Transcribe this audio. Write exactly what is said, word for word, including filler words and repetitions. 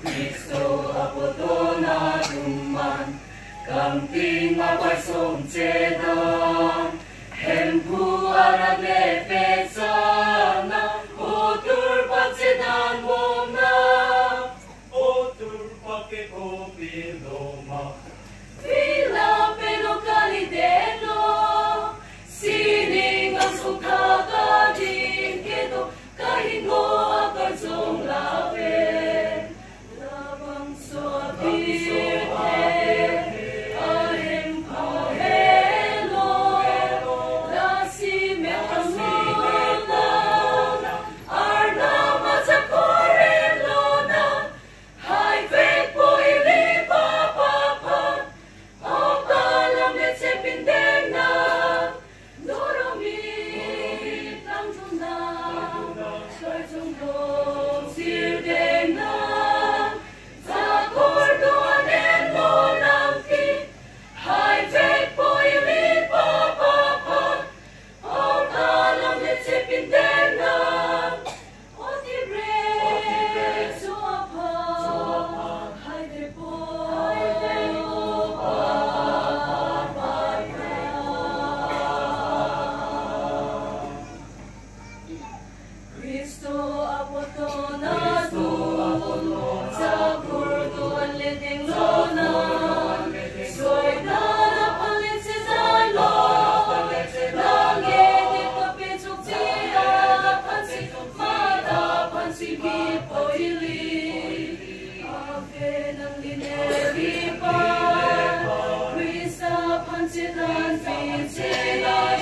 Khristo apoton atum an, kangting abai song chedan, Hemphu arat le petsana, otur pachedan bomna, otur pake kopilo ma. Vila peno kalidetlo, sining asukha kading kedo, kahingo akarjong lapen. Labangso abirthe ahem pahelo, lasi mekhamlonang, Arnam ajakor enlonang, haivekpo ili pap aphan, ok alam le chepidengnang, Doromi tangdunang, karjong dong sirdengnang, jakor do-an enlonang ti, haivekpo ili pap aphan, ok alam le chepidengnang. Khristo apoton atum, jakor do-an le denglonang, Soitan aphan le chejanlonang, nang ede kapechokche aphansi, mat aphansi kipo ili. Ave nangli neli pa, Khrista aphan chedan pi chedan